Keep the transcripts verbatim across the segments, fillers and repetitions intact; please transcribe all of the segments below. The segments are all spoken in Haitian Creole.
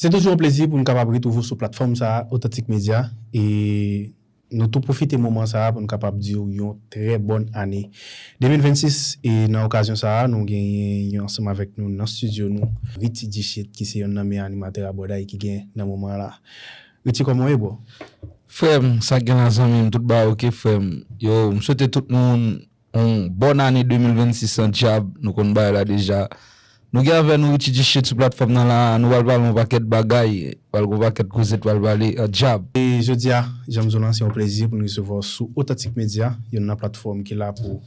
Se toujou yon plezi pou n kapab retwouve w sou platfòm sa a, Authentic Media. E nou tou pwofite moman sa a pou n kapab di w yon trè bòn ane de mil vennsis. E nan okazyon sa a, nou genyen yon ansanm avèk nou nan estidyo nou, Richie G Shit, ki se yonn nan meyè animatè Rabòday ki gen nan moman an la. Richie, kòman w ye, bro? Frè m, sa k gen la, zanmi m, tout bagay oke, frè m. Yo, m swete tout moun yon bòn ane de mil vennsis an djab, nou konn bagay la deja. Nou gen avè nou Richie G Shit sou platfòm nan la, nou pral pale yon pakèt bagay, pral gen yon pakèt koze, pral pale an djab. E jodi a, jan m di w lan, se yon plezi pou n resevwa w sou Authentic Media, yonn nan platfòm ki la pou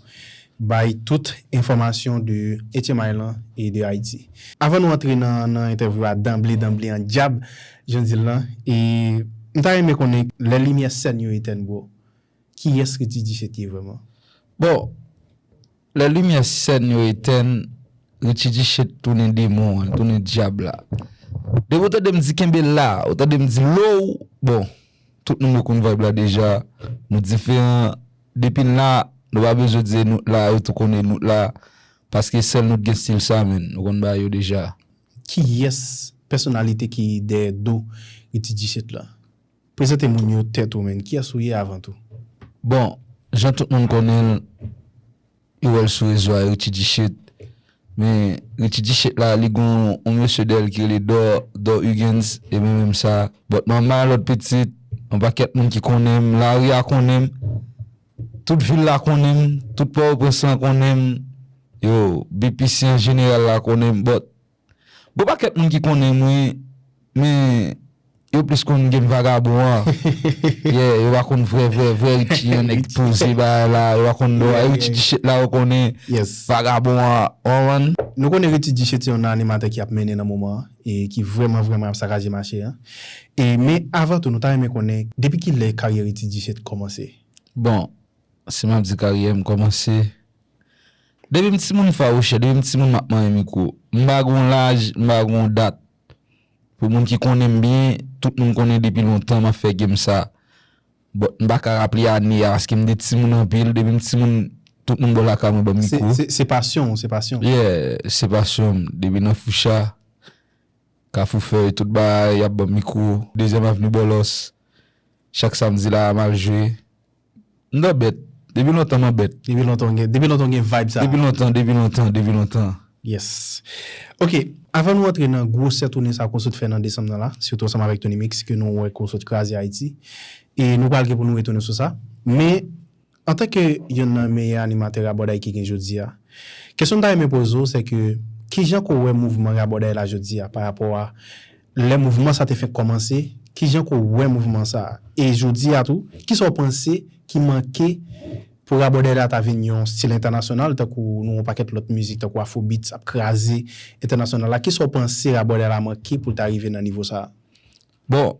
bay tout enfòmasyon de Etyenm Island e de Ayiti. Avan nou antre nan, nan entèvyou a danble, danble an djab, jan di l lan, e m ta renmen konnen, lè limyè sèn yo etèn, bro, kiyès Richie G Shit ye vrèman? Bon, lè limyè sèn yo etèn, Richie G Shit tounen demon an, li tounen djab la. Depi w tande m di kenbe la, ou tande m di low, bon, tout moun yo konn vibe la deja, nou diferan. Depi n la, nou pa bezwen di nou t la, yo tou konnen nou t la, paske sèl nou t gen stil sa, menn, nou konn bagay yo deja. Kiyès pèsonalite ki dèyè do Richie G Shit la? Prezante moun yo tèt ou, menn. Kiyès ou ye avan tou? Bon, jan tout moun konnen l, yo wè l sou rezo a, Richie G Shit. Men Richie G Shit la, li gon yon mesye dèyè l ki rele Dor, Dor Hugens, e mwen menm sa. But mwen bay lòt pitit, yon pakèt moun ki konnen m, lari a konnen m, tout vil la konnen m, tout Pòtoprens lan konnen m. Yo, B P C an jeneral la konnen m, but gon pakèt moun ki konnen m, wi, men yo plis konn gen m vagabon an. Yeah, yo pa konn vrè, vrè, vrè Richie an, nèg poze bagay la, yo pa konn do a, Richie G Shit la, yo konnen vagabon an, w konprann? Nou konnen Richie G Shit se yon animatè ki ap mennen nan moman an, e ki vrèman, vrèman ap sakaje mache an. E, men avan tou, nou ta renmen konnen, depi kilè karyè Richie G Shit kòmanse? Bon, si m ap di karyè m kòmanse, depi m timoun fawouchè, depi m timoun m ap manyen mikwo. M pa gon laj, m pa gon dat. Pou moun ki konnen m byen, tout moun konnen depi lontan m ap fè game sa. But m pa ka raple ane a, paske m te timoun anpil, depi m timoun, tout moun bò lakay mwen ban m mikwo. Se, se, se pasyon w, se pasyon w. Yeah, se pasyon m. Depi nan Foucha, Kafou Fèy, tout bagay, y ap ban m mikwo. Dezyèm Avni Bòlòs, chak samdi la, m al jwe. M nan bèt. Depi lontan m anbèt. Depi lontan w gen, depi lontan w gen vibe sa. Depi lontan, depi lontan, depi lontan. Yes. Ok, avan nou antre nan gwosè tounen sa ke w sot fè nan desanm nan la, sitou ansanm avèk Tony Mix ke nou wè ke w sot kraze Ayiti. E nou pral gen pou nou retounen sou sa. Men, antanke yonn nan meyè animatè rabòday ki gen jodi a, kesyon m ta renmen poze w, se ke kijan ke w wè mouvman rabòday la jodi a pa rapò a lè mouvman sa te fenk kòmanse, kijan ke w wè mouvman sa a? E jodi a tou, kisa w panse ki manke pou rabòday la ta vin yon stil entènasyonal, tankou nou yon pakèt lòt mizik, tankou afrobeats, ap kraze entènasyonal la? Kisa w panse rabòday la manke pou l ta rive nan nivo sa a? Bon,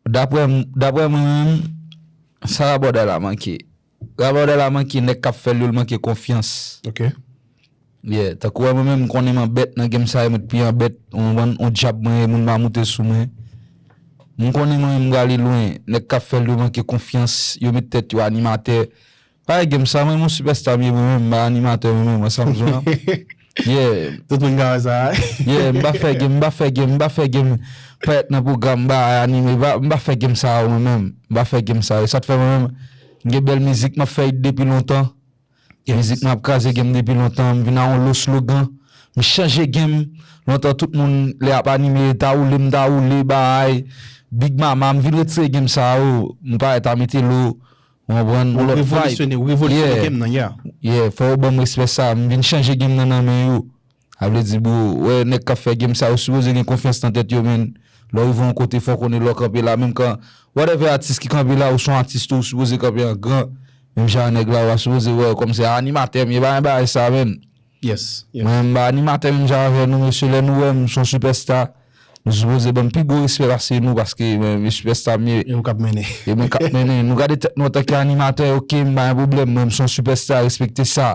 daprè m, daprè mwen menm, sa rabòday la manke. Rabòday la manke nèg k ap fè l yo, l manke konfyans. Ok. Yeah, tankou wè mwen menm, m konnen m anbèt nan game sa, e mwen t pi anbèt, ou konprann, on djab mwen ye, moun pa moute sou mwen. M konnen mwen menm m prale lwen, nèg k ap fè l yo manke konfyans, yo met tèt yo animatè. Parèy game sa, mwen, m on sipèsta m ye, mwen menm, m pa animatè, mwen menm, wè sa m di w lan. Yeah. Tout moun ka wè sa. Yeah, m pa fè game, m pa fè game, m pa fè game. Parèt nan pwogram, m pa anime, m pa, m pa fè game sa yo, mwen menm. M pa fè game sa yo. Sa t fè mwen menm, m gen bèl mizik, m ap fè it depi lontan. Mizik mwen ap kraze game depi lontan, m vin a yon lo slogan, m chanje game. Lontan tout moun lè ap anime, ta woule m ta woule, bay, Big Mama, m vin retire game sa yo, m parèt a mete lo, w konprann, yon lòt vibe. Ou revolisyone, ou revolisyone game nan, yeah. Yeah, fò yo ban m respè sa, m vin chanje game nan nan men yo. Sa vle di, bro, wè, nèg k ap fè game sa, yo sipoze gen konfyans nan tèt yo, menn. Lè w rive yon kote, fò w konnen lè w kanpe la, menm kan, whatever atis ki kanpe la, ou se yon atis tou, ou sipoze kanpe an gran. Menm jan ak nèg la, ou pa sipoze wè w kòmsi animatè m ye, pa gen bagay sa, menn. Yes, yes. Mwen, m pa animatè menm jan avè nou, mesye, lè nou wè m se yon sipèsta, nou sipoze ban m pi gwo respè pase nou, paske mwen, mwen sipèsta m ye. E ou k ap mennen. E mwen k ap mennen. Nou gade tèt nou antanke animatè, ok, m pa gen pwoblèm, mwen, m se yon sipèsta, respekte sa.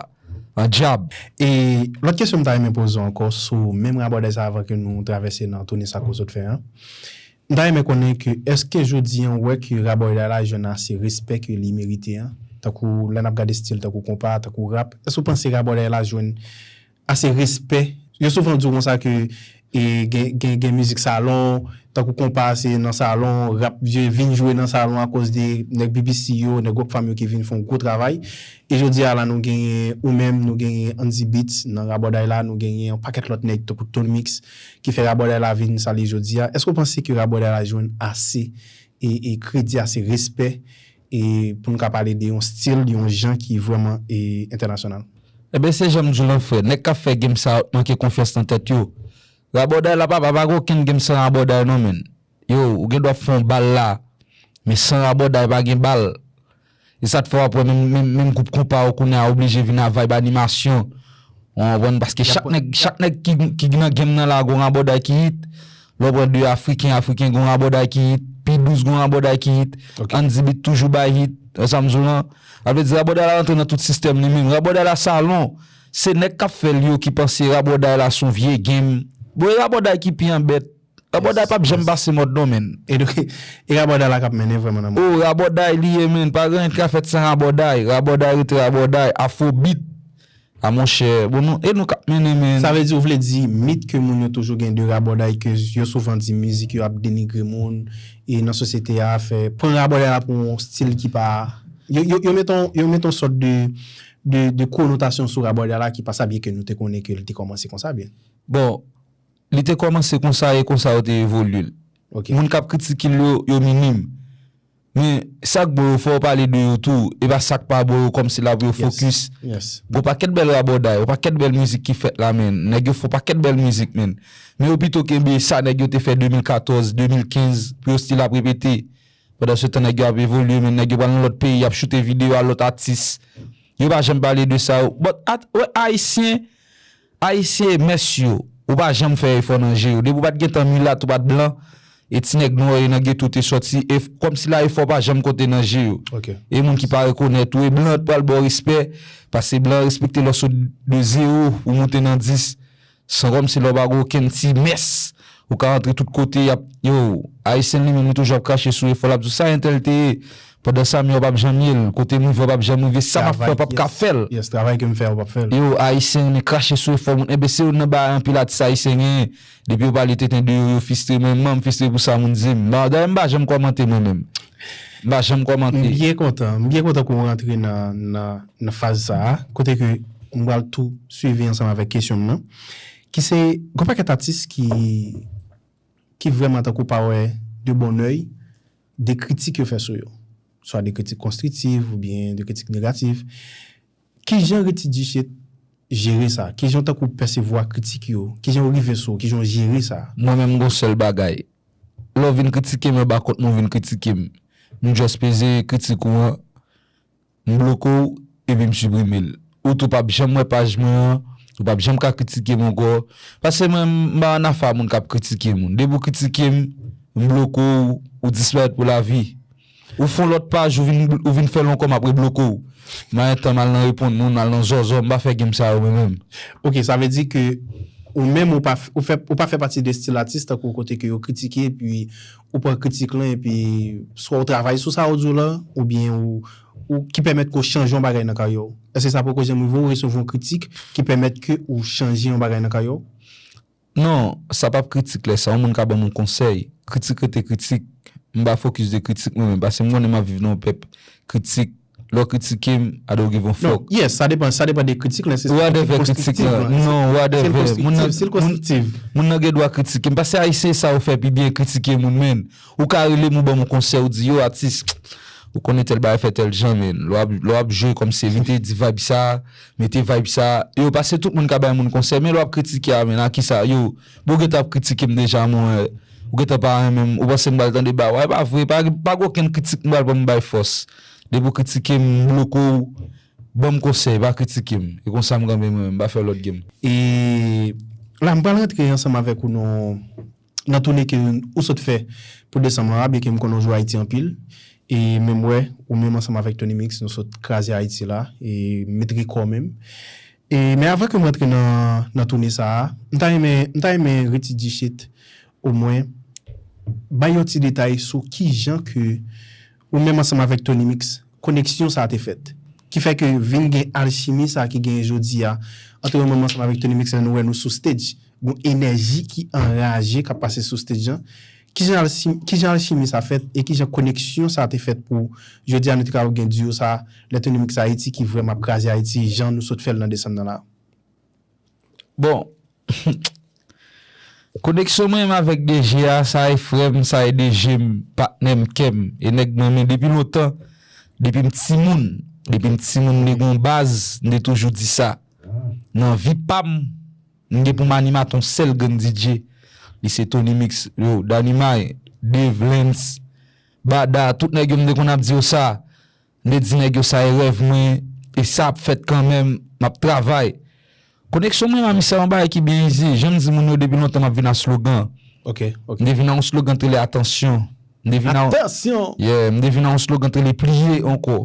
An djab. E lòt kesyon m ta renmen poze w ankò sou menm rabòday sa avan ke nou travèse nan tounen sa ke w sot fè an. M ta renmen konnen ke èske jodi an w wè ke rabòday la jwenn ase respè ke li merite an? Tankou lè n ap gade stil tankou konpa, tankou rap, èske w panse rabòday la jwenn ase respè? Yo souvan di w konsa ke E gen, gen, gen mizik salon, tankou konpa se nan salon, rap vye vin jwe nan salon akoz de nèg B B C yo, nèg Rockfam yo ki vin fè yon gwo travay. E jodi a la nou genyen ou menm, nou genyen Andy Beats nan Rabòday la, nou genyen yon pakèt lòt nèg tankou Tony Mix ki fè Rabòday la vin sa li jodi a. Èske w panse ke Rabòday la jwenn ase e, e kredi, ase respè e pou nou ka pale de yon stil, de yon jan ki vrèman e entènasyonal? Ebyen, se jan m di w lan, frè. Nèg k ap fè game sa yo manke konfyans nan tèt yo. Rabòday la, papa, pa gen okenn game san rabòday, non, menn. Yo, ou gen dwa fè yon bal la, men san rabòday, pa gen bal. E sa t fè w ap wè menm, menm, menm gwoup konpa yo kounye a oblije vin a vibe animasyon. Ou konprann? Paske chak nèg, chak nèg ki, ki nan game nan la, gon rabòday ki hit. Lè w pran de Afriken, Afriken gon rabòday ki hit. P douz gon rabòday ki hit. Andy Beat toujou bay hit. Wè sa m di w lan? Sa vle di rabòday la rantre nan tout sistèm li menm. Rabòday la salon. Se nèg k ap fè l yo ki panse rabòday la se yon vye game. Bon, e rabòday ki pi anbèt. Rabòday p ap janm pase mòd non, menn. E, e rabòday la k ap mennen vrèman nan mòd. Oh, rabòday li ye, menn. Pa gen anyen ki ka fèt san rabòday. Rabòday rete rabòday. Afrobeat. A monchè. Bon, nou, e nou k ap mennen, menn. Sa vle di, ou vle di, mit ke moun yo toujou gen de rabòday, ke yo souvan di mizik yo ap denigre moun, e nan sosyete a, fè, pran rabòday la pou yon stil ki pa, yo, yo, yo met yon, yo met yon sòt de, de, de konotasyon sou rabòday la ki pa sa byen ke nou te konnen ke li te kòmanse konsa byen. Bon, li te kòmanse konsa e konsa yo te evolye l. Moun k ap kritike l yo, yo minim. Men, sa k bon yo, fò w pale de yo tou. E pa sa k pa bon yo, kòmsi la pou yo fokis. Gon pakèt bèl rabòday, yon pakèt bèl mizik ki fèt la, menn. Nèg yo fè yon pakèt bèl mizik, menn. Men yo pito kenbe sa nèg yo te fè de mil katòz, de mil kenz, pou yo still ap repete. Pandan se tan, nèg yo ap evolye, menn. Nèg yo pral nan lòt peyi, y ap choute videyo a lòt atis. Yo pa janm pale de sa yo. But, at, wè, Ayisyen, Ayisyen, mès yo, ou pa janm fè efò nan je yo. Depi w pa t gentan milat, ou pa t blan, e ti nèg nwa yo nan geto te sòti, e kòmsi la efò pa janm konte nan je yo. E moun ki pa rekonèt ou, e blan yo t pral ba w respè, paske blan yo respekte lè w sot de zewo, ou moute nan dis, san kòmsi lè w pa gen okenn ti mès, ou ka rantre tout kote, y ap, yo, Ayisyen li menm, li toujou ap krache sou efò, l ap di w sa entèl te ye, pandan sa m yo p ap janm ye l, kote m rive w p ap janm rive, sa m ap fè w p ap ka fè l. Yes, travay ke m fè a w p ap fè l. Yo, Ayisyen renmen krache sou efò moun. Enben, se youn nan bagay anpil atis ayisyen genyen. Depi yo pale tenten de yo, yo fistre, men mwen, m fistre pou sa moun di m. Dayè, m pa janm kòmante mwen menm. M pa janm kòmante. M byen kontan, m byen kontan ke w rantre nan, nan, nan faz sa a, kote ke m pral tou swiv ansanm avèk kesyon m nan, ki se, gon pakèt atis ki, ki vrèman tankou pa wè de bon oeil de kritik yo fè sou yo, swa de kritik konstriktif oubyen de kritik negatif. Kijan Richie Duchette jere sa? Kijan w tankou pèsevwa kritik yo? Kijan yo rive sou w? Kijan w jere sa? Mwen menm, m gon sèl bagay. Lè w vin kritike m, anba kont mwen w vin kritike m. M just peze kritik ou an, m bloke w, epi m siprime l. Ou tou p ap janm wè paj mwen an, ou p ap janm ka kritike m ankò. Paske mwen, m pa ann afè a moun k ap kritike moun. Depi w kritike m, m bloke w, ou disparèt pou lavi. Ou fè yon lòt paj, ou vin, ou vin fè l ankò, m ap rebloke w. M pa gen tan m al nan reponn moun, m al nan zòzò, m pa fè game sa yo mwen menm. Ok, sa vle di ke ou menm, ou pa f-, ou fè, ou pa fè pati de stil atis tankou kote ke yo kritike, epi ou pran kritik lan, epi swa ou travay sou sa ou di w lan, oubyen ou, ou ki pèmèt ke w chanje yon bagay nan karyè w. Èske sa poko janm rive w resevwa yon kritik ki pèmèt ke ou chanje yon bagay nan karyè w? Non, sa p ap kritik lè sa. Yon moun ka ban m yon konsèy. Kritik rete kritik. M pa fokis de kritik mwen menm. Paske m konnen m ap viv nan yon pèp kritik. Lè w kritike m, I don't give a fuck. Non, yes, sa depann, sa depann de kritik lan, se kritik konstriktif lan. Non, whatever. Si l konstriktif, si l konstriktif. Moun nan gen dwa kritike m. Paske Ayisyen sa yo fè pi byen, kritike moun, menn. Ou ka rele m, ou ban m yon konsèy, ou di, yo, atis, ou konnen tèl bagay fè tèl jan, menn. Lè w ap, lè w ap jwe kòmsi evite di vibe sa, mete vibe sa. Yo, paske tout moun ka bay moun konsèy, men lè w ap kritike a, menn, a kisa? Yo, bon, ou gentan ap kritike m deja, mwen, ou gentan pa renmen m, ou panse m pral tande bagay, e pa vre, pa, pa gen okenn kritik m pral pran m bay fòs. Depi w kritike m, m bloke w, ban m konsèy, pa kritike m. E konsa m kanpe mwen menm, m pa fè lòt game. E la, m pral rantre ansanm avèk ou nan, nan toune ke ou sot fè pou desanm lan, byenke m konnen w jwe Ayiti anpil. E menm wè, ou menm ansanm avèk Tony Mix, nou sot kraze Ayiti la, e met rekò menm. E, men avan ke m rantre nan, nan toune sa a, m ta renmen, m ta renmen Richie Duchette, omwen, bay yon ti detay sou kijan ke ou menm ansanm avèk Tony Mix, koneksyon sa a te fèt. Ki fè ke vin gen alchimi sa a ki genyen jodi a, ant ou menm ansanm avèk Tony Mix, lè nou wè nou sou stage. gon enèji ki anraje k ap pase sou stage lan. Kijan alchim-, kijan alchimi sa fèt e kijan koneksyon sa te fèt pou jodi a nou te kapab gen duo sa, Lè Tony Mix Ayiti ki vrèman ap kraze Ayiti jan nou sot fè l nan desanm nan la? Bon, koneksyon mwen menm avèk D J a, sa e frè m, sa e D J m, patnè m, kè m, e nèg mwen men depi lontan, depi m timoun, depi m timoun m te gon baz, m te toujou di sa. Nan vi pa m, m gen pou m animatè yon sèl grenn D J. Li se Tony Mix, yo, Danny May, Dave Lens, Bada, tout nèg yo m te konn ap di yo sa. M te di nèg yo sa e rèv mwen, e sa ap fèt kanmenm, m ap travay. Koneksyon mwen a misye yon bagay ki byen izi. Jan m di moun yo depi lontan m ap vin a slogan. Ok, ok. M te vin a yon slogan t rele atansyon. M te vin a Atansyon! Yeah, m te vin a yon slogan t rele pliye ankò.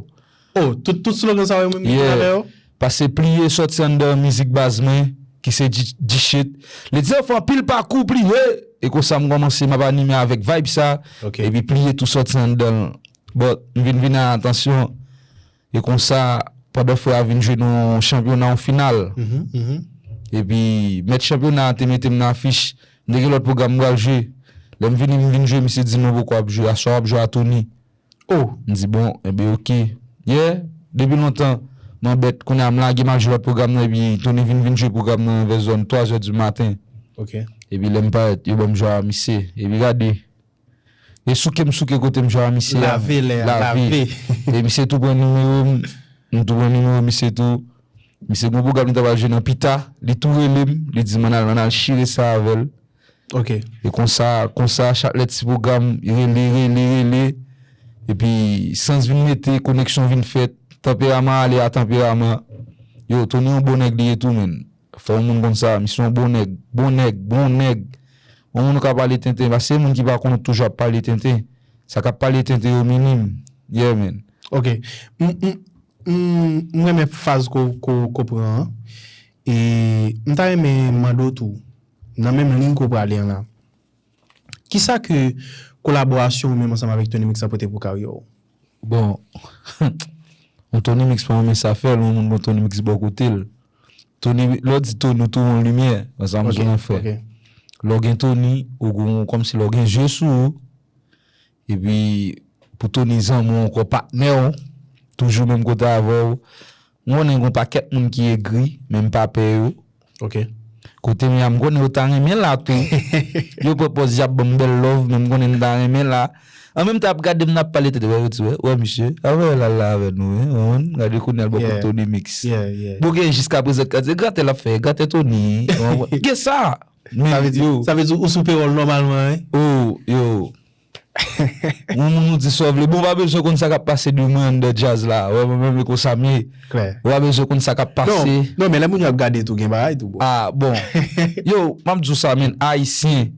Oh, tout, tout slogan sa yo menm ki vin avè yo? Pase pliye sòti anndan mizik baz mwen, ki se G-Shit. Li di yo fè anpil pakou pliye. E konsa m kòmanse m ap anime avèk vibe sa. Ok. Epi pliye tou sòti anndan l. But m vin vin a atansyon. E konsa, pandan frè a vin jwe nan yon chanpyona, yon final. Mhm, mhm. Epi mèt chanpyona a te mete m nan afich. M te gen lòt pwogram m pral jwe. Lè m vini, m vin jwe, misye di m, "Non, poko ap jwe, aswè w ap jwe a Tony." Oh, M di, "Bon, enben, oke." Yeah, depi lontan, m anbèt, kounye a m lage m al jwe lòt pwogram nan, epi Tony vin vin jwe pwogram nan vè zòn twa zè di maten. ok. Epi lè m parèt, yo ban m jwa a misye. Epi gade, e souke m souke kote m jwa a misye a. Lave lè a, Lave. Lave. E misye tou pran nimewo m, m tou pran nimewo misye tou. Misye gon pwogram li ta pral jwe nan pita, li tou rele m, li di m ann al, ann al chire sa avè l. Ok. E konsa, konsa, chak lè ti pwogram, rele, rele, rele. Epi, sans vin mete, koneksyon vin fèt, tanperaman ale a tanperaman. Yo, Tony yon bon nèg li ye tou, menn. Fò yon moun konn sa, misye yon bon nèg, bon nèg, bon nèg. Yon moun ou ka pale tenten, paske se moun ki pa konn ou toujou ap pale tenten. Sa k ap pale tenten yo minim. Yeah, menn. Ok. M, m, m, m renmen faz ko, ko, ko pran an. E m ta renmen mande w tou, nan menm liy ko prale an la. Kisa ke kolaborasyon ou menm ansanm avèk Tony Mix la pote pou karyè w? Bon, yon Tony Mix pa renmen sa fè l, yon moun bon Tony Mix bò kote l. Tony, lè w di Tony, ou tou yon limyè, sa m Ok, konnen fè. ok. Lè w gen Tony, ou gon, kòmsi lè w gen je sou ou, epi pou Tony zanmi w ankò patnè w, toujou menm kote avè w. M konnen gon pakèt moun ki egri, men m pa pè yo. Ok. Kote m ye a, m konnen yo ta renmen la tou. Yo pran pòz y ap ban m bèl love, men m konnen m ta renmen la. An menm tan ap gade m, n ap pale tete, wè, yo di, wè, wè, misye, avè l al la avè nou, wi, w konprann? Gade kounye a l bò kot Yeah. Tony Mix. Yeah, yeah. Bon, gen jis ka prezan k ap di, gratè l ap fè, gratè Tony, w konprann? Gen sa, men Sa vle di, yo, sa vle di ou sou pewòl nòmalman, wi? oh, yo. Yon moun ou di sa w vle. Bon, w pa bezwen konn sa k ap pase de mwen anndan djaz la. Wè, mwen menm, e konsa m ye. Klè. Ou pa bezwen konn sa k ap pase. Non, non, men lè moun yo ap gade tou, gen bagay tou, bro. Ah, bon. Yo, m ap di w sa, menn. Ayisyen.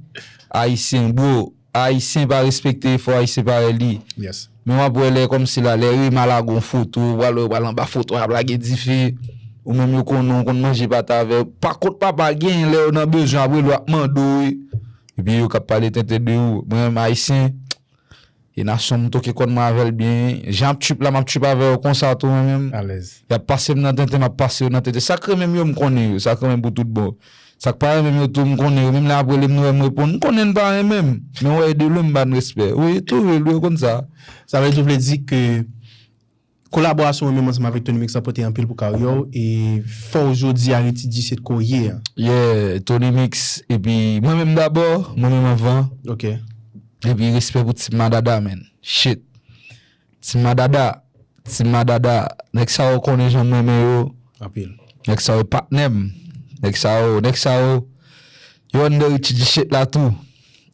Ayisyen, bro. Ayisyen pa respekte efò Ayisyen parèy li. Yes. Men w ap wè lè kòmsi la, lè Rema lage yon foto, w al wè, w al anba foto a, ap lage dife. Ou menm yo konnen w konn manje pate avè yo. Pa kont papa gen, lè yo nan bezwen, ap rele w, ap mande w, wi. Epi yo k ap pale tenten de ou. Mwen menm, Ayisyen, e nasyon m toke kòn mwen avè l byen. Jan ap trip la, m ap trip avè yo konsa tou, mwen menm. Alèz. Y ap pase m nan tenten, m ap pase yo nan tenten. Sa k renmen m yo, m konnen yo. Sa k renmen m pou tout bon. Sa k pa renmen m yo tou, m konnen yo. Menm lè y ap rele m, nou wè m reponn. M konnen n pa renmen m. Men w wè, de lwen m pa n respè. Wi, tou rele yo konn sa. Sa vle di, ou vle di ke kolaborasyon ou menm ansanm avèk Tony Mix la pote anpil pou karyè w e fè w jodi a rete djisèt ke w ye a. Yeah, Tony Mix. Epi mwen menm dabò, mwen menm anvan. Ok. Epi respè pou Team Madada, menn. Shit. Team Madada, Team Madada. Nèg sa yo konnen jan m renmen yo. Anpil. Nèg sa yo patnè m. Nèg sa yo, nèg sa yo. Yo anndan Richie G Shit la tou.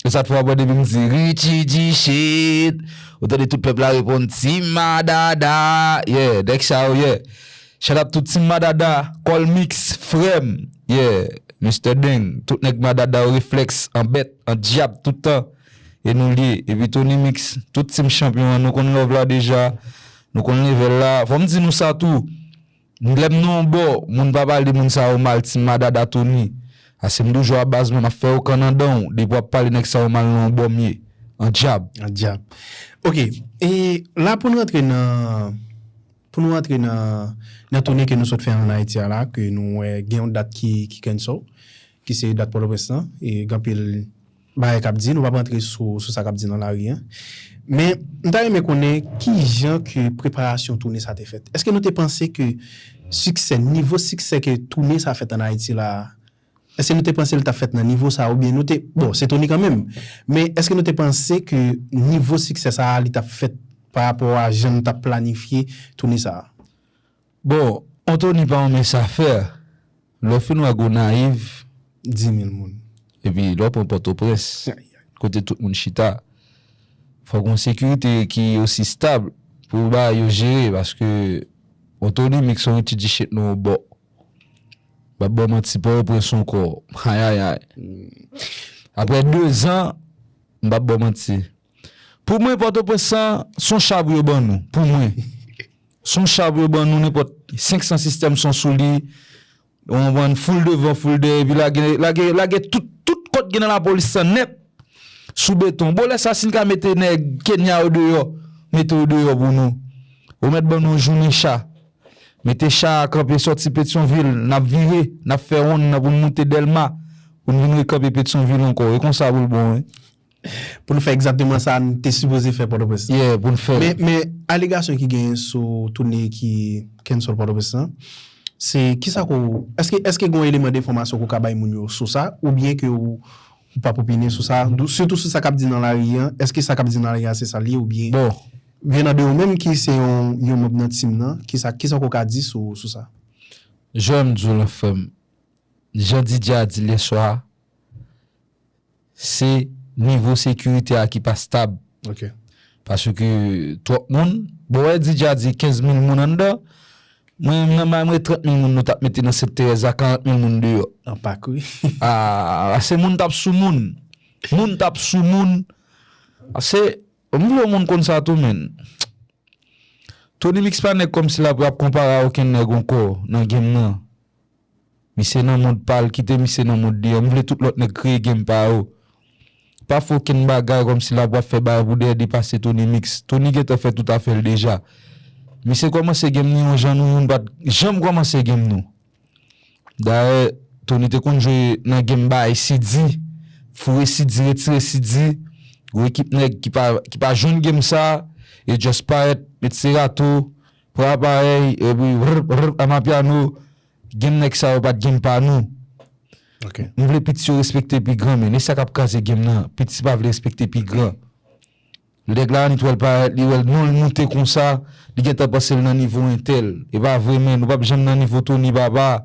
E sa t fè w ap wè depi m di Richie G Shit, ou tande tout pèp la reponn Team Madada. Yeah, nèg sa yo, yeah. Shout out tout Team Madada, Col Mix, frè m. Yeah, Mister Deng, tout nèg Madada yo, Reflex, an bèt, an dyab, tout tan. E nou l ye. Epi Tony Mix, tout team chanpyon an, nou konn love la deja. Nou konn level la. Fò m di nou sa tou. Lè m nan yon bò, moun pa pale de moun sa yo mal, Team Madada Tony. Ase m toujou a baz mwen, m ap fè yo kann anndan w. Depi w ap pale nèg sa yo mal nan yon bò m ye. An dyab. An dyab. Ok. E la pou n rantre nan, pou nou rantre nan, nan tounen ke nou sot fè an Ayiti a la, ke nou wè gen yon dat ki, ki cancel. ki se dat Pòtoprens lan, e gen anpil bagay k ap di, nou p ap rantre sou, sou sa k ap di nan lari an. Men, m ta renmen konnen ki jan ke preparasyon toune sa te fèt. Èske nou te panse ke siksè, nivo siksè ke toune sa fèt ann Ayiti la, èske nou te panse l t ap fèt nan nivo sa, oubyen nou te, bon, se Tony kanmenm, men èske nou te panse ke nivo siksè sa a, li t ap fèt pa rapò a jan nou t ap planifye toune sa a? Bon, Anthony pa yon mens afè. Lè w fin wè Gonayiv, Di mil moun. Epi lè w pran Pòtoprens, kote tout moun chita, fòk yon sekirite ki osi stab pou bagay yo jere, paske Anthony Mix se yon ti dichit nan yon bò. M p ap ba w manti, Pòtoprens ankò. Ayayay. Apre de zan, m p ap ba w manti. Pou mwen, Pòtoprens lan, se yon cha pou yo ban nou. Pou mwen. Se yon cha pou yo ban nou, nenpòt senk san sistèm son sou li. Ou konprann, full devan, full dèyè, epi lage, lage, lage tout, tout kòt gen nan lapolis lan nèt sou beton. Bon, lè sa, si n ka mete nèg Kenya yo deyò, mete yo deyò pou nou. Ou mèt ban nou yon jounen cha. Mete cha a kanpe sòti Petyonvil, n ap vire, n ap fè wonn nan pou n moute Dèlma, pou n vin rekanpe Petyonvil ankò. E konsa pou l bon, wi. Pou nou fè egzakteman sa n te sipoze fè Pòtoprens lan. Yeah, pou n fè. Men, men alegasyon ki genyen sou toune ki cancel Pòtoprens lan, se kisa ko, èske, èske gen yon eleman de enfòmasyon ko ka bay moun yo sou sa, oubyen ke ou, ou p ap opine sou sa, dou- sitou sou sa k ap di nan lari an, èske sa k ap di nan lari an se sa l ye, oubyen Bon, vyen nan de ou menm ki se yon, yon manm nan team nan, kisa, kisa ko ka di sou, sou sa? Jan m di w lan, frè m, jan D J a di l yè swa, se nivo sekirite a ki pa stab. Ok. Paske twòp moun, bon, wè D J a di kenz mil moun anndan, mwen menm nan may mwen trant mil moun nou t ap mete nan Sent Terèz la, karant mil moun deyò. An pak, wi. Ah, se moun t ap sou moun. Moun t ap sou moun. Se, m vle yon moun konn sa tou, men. Tony Mix pa nèg kòmsi l ap, ap konpare a okenn nèg ankò nan game nan. Misye nan mond pa l, kite misye nan mond li an. M vle tout lòt nèg kreye game pa yo. Pa fè okenn bagay kòmsi l ap, ap fè bagay pou dèyè depase Tony Mix. Tony gentan fè tout afè l deja. Misye kòmanse game ni yon jan nou youn pa t janm kòmanse game nou. Dayè, Tony te konn jwe nan game bay C D, foure C D, retire C D, yon ekip nèg ki pa, ki pa jwenn game sa, e just parèt, met serato, pran aparèy, epi rrr, rrr, amapiano, game nèg sa yo pa t game pa nou. Ok. M vle piti yo respekte pi gran, men e sa k ap kraze game nan, piti pa vle respekte pi gran. Nèg la annik wè l parèt, li wè l non l moute konsa, li gentan panse l nan nivo entèl. E pa vre, men, ou p ap janm nan nivo Tony, papa.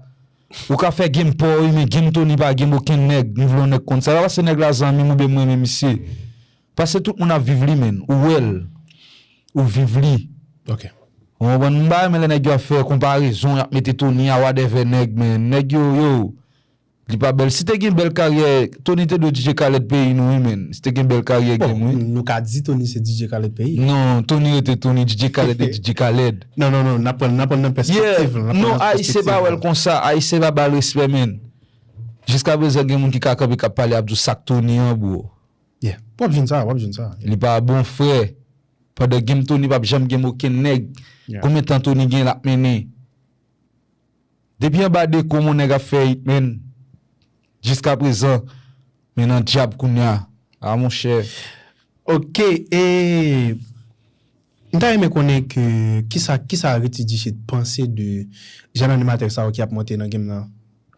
Ou ka fè game pa w, wi, men game Tony pa game okenn nèg. M vle yon nèg konn sa. Pa paske nèg la zanmi m oubyen m renmen misye. Paske tout moun ap viv li, men. Ou wè l. Ou viv li. Ok. Ou konprann? M pa renmen lè nèg yo ap fè konparezon, y ap mete Tony a whatever nèg, men. Nèg yo, yo. Li pa bèl. Si te gen bèl karyè, Tony te dwe D J Khaled peyi nou, wi, men. Si te gen bèl karyè, Bon, game, wi. Nou ka di Tony se D J Khaled peyi. Non, Tony rete Tony, D J Khaled e D J Khaled. Non, non, non, n ap pran, n ap pran nan Yeah, pèspektiv lan, n ap pran non, nan Ayisyen pa pèspektiv wè l lan. Konsa, Ayisyen pa ba l respè, men. Jiska prezan, gen moun ki ka kanpe, k ap pale, ap di w sa k Tony an, bro. Yeah. W ap jwenn sa, w ap jwenn sa. Li pa bon, frè. Pandan game Tony p ap janm game okenn nèg. Yeah. Konbyen tan Tony gen l ap mennen? Depi anba Deco, mon nèg ap fè hit, men. Jiska prezan, men nan dyab kounya. A, monchè. Ok, e m ta renmen konnen ke kisa, kisa Richie Dichit panse de jèn animatè sa yo ki ap monte nan game nan.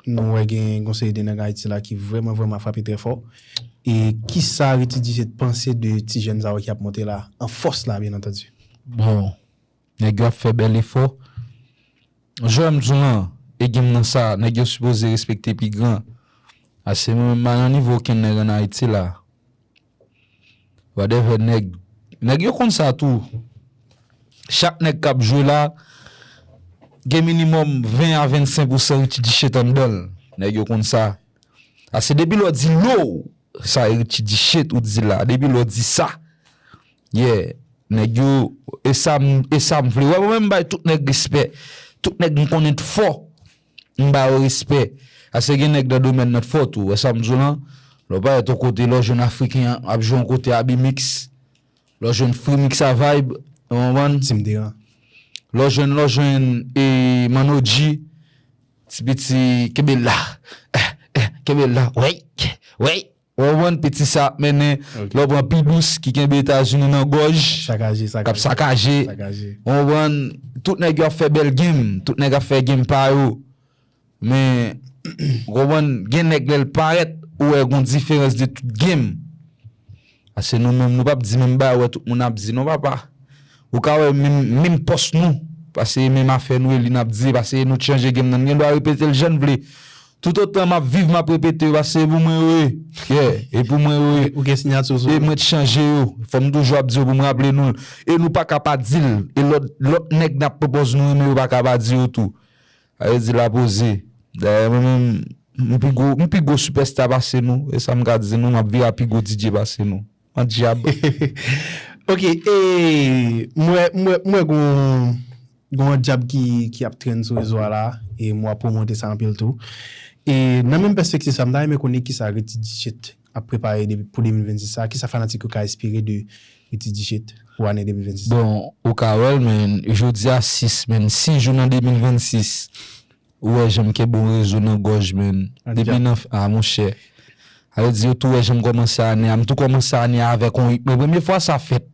Nou wè gen yon seri de nèg Ayiti la ki vrèman, vrèman frape trè fò. E kisa Richie Dichit panse de ti jèn sa yo ki ap monte la, an fòs la, byen antandi? Bon, nèg yo ap fè bèl efò. Jan m di w lan, e game nan sa, nèg yo sipoze respekte pi gran. Ase mwen menm, m pa nan nivo okenn nèg ann Ayiti la. Whatever, nèg. Nèg yo konn sa tou. Chak nèg k ap jwe la, gen minimòm ven a vennsenk pousan Richie Dichit anndan l. Nèg yo konn sa. Ase depi lè w di low, sa Richie Dichit ou di la. Depi lè w di sa. Yeah. Nèg yo, e sa m, e sa m vle. Wè, mwen menm m bay tout nèg respè. Tout nèg m konnen t fò. M ba yo respè. Ase gen nèg nan domèn nan t fò tou. Wè sa m di w lan? Lè w parèt yon kote, lè w jwenn Afriken an ap jwe yon kote Abimix. Lè w jwenn Free Mix a Vibe, ou konprann? Tim Deran. Lè w jwenn, lè w jwenn e Manno G, ti piti kenbe la. Eh, eh, kenbe l la, wèy, wèy. Ou konprann, piti sa ap mennen, lè w pran pi dous ki kenbe Etazini nan gòj, k ap sakaje. Ou konprann, tout nèg yo ap fè bèl game, tout nèg ap fè game pa yo. Men, ou konprann, gen nèg lè l parèt, ou wè gon diferans de tout game. Paske nou menm, nou p ap di menm bagay, ou wè tout moun ap di, non, papa. Ou ka wè menm, menm pòs nou, paske e menm afè nou e li n ap di, paske nou t chanje game nan, n gen dwa repete l jan n vle. Toutotan m ap viv, m ap repete yo, paske e pou mwen yo ye. Yeah, e pou mwen yo ye. Ou gen siyati sou yo. E mwen t chanje yo. Fò m toujou ap di yo pou m raple nou l. E nou pa ka pa di l. E lòt, lòt nèg n ap pwopòze nou renmen yo pa ka pa di yo tou. Sa vle di l a poze. Dayè, mwen menm, m pi gwo, m pi gwo sipèsta pase nou. E sa m ka di nou, m ap viv a pi gwo D J pase nou. An dyab. Ok, e mwen, mwen, mwen gon, gon dyab ki, ki ap trenn sou rezo a la, e mwen ap pwomote sa anpil tou. E nan menm pèspektiv sa, m ta renmen konnen kisa Ricky Dichet ap prepare depi pou de mil vennsis sa, kisa fanatik yo ka espere de Ricky Dichet pou ane de mil vennsis sa? Bon, ou ka wè l, men jodi a sis, men sis jou nan de mil vennsis. Ou wè jan m kenbe yon rezo nan gòj, men. Depi nan, a, monchè. Sa vle di, yo tou wè jan m kòmanse ane a. M tou kòmanse ane a avèk yon ritm. Men premye fwa sa fèt.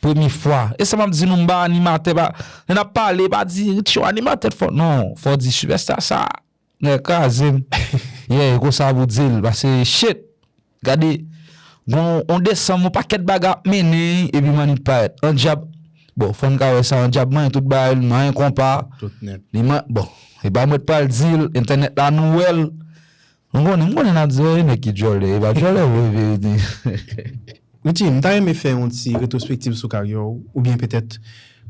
Premye fwa. E sa m ap di nou, m pa animatè, pa, lè n ap pale, pa di, Richie, yon animatè t fò. Non, fò w di, sipèsta sa, nèg kraze m. Yeah, e konsa pou di l, paske, shit. Gade, gon, on desanm, on pakèt bagay ap mennen, epi Mannik parèt. An dyab, bon, fò n ka wè sa, an dyab, manyen tout bagay, manyen konpa. Tout nèt. Li man, bon, e pa mwen t pral di l, entènèt la nou wè l. Nou konnen, m konnen n ap di, "Wè, nèg ki djòlè, e pa djòlè vre, verite." Richie, m ta renmen fè yon ti retwospektiv sou karyè w, oubyen petèt,